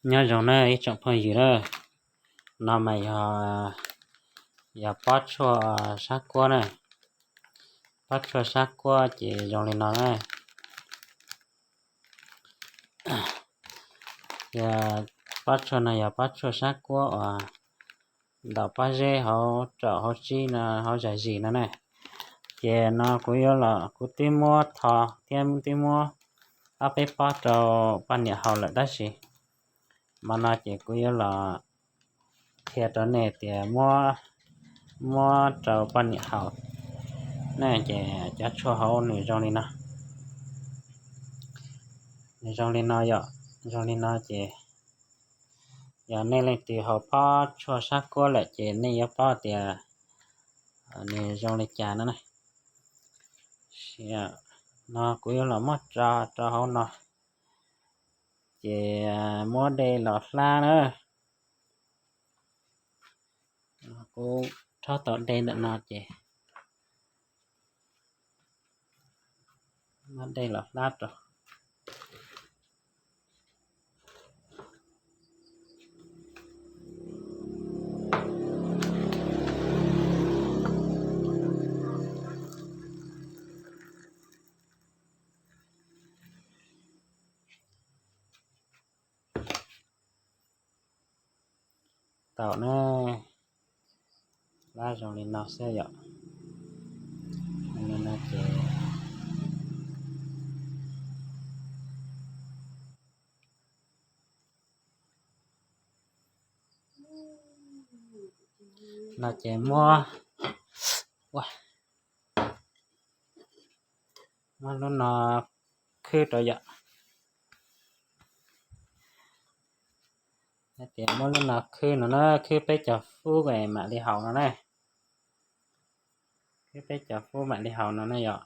Nyob zoo na ib tsoom phooj ywg na, no mas yog, yog pob tshuaj sab kuab na. Pob tshuaj sab kuab ces zoo li no na. Yog pob tshuaj no yog pob tshuaj sab kuab uas ntaus pob zeb hauv raum hauv tsib no hauv zais zis no na. Ces no kuv yuav los kuv twb muab tho thiab twb muab ob peb pob rau poj niam haus lawm tab sis mas no ces kuv yuav los qhia rau nej tias muab, muab rau poj niam haus na ces cov tshuaj hauv nws zoo li no. Nws zoo li no yom, zoo li no ces yog nej leej twg haus pob tshuaj sab kuab lawm ces nej yuav paub tias nws zoo li cas no na. No kuv yuav los muab tso rau hauv no, ces muab de los hlab na. Kuv rhaub tau de ntawm no ces muab de los hlab rau. Tau na, hlab zoo li no xwb yom. Li no ces no ces muab, muab lub no khwb rau yom. Hais tias muab lub no khwb no na, khwb peb caug fub mam li haus no na. Khwb peb caug fub mam li haus no na yom.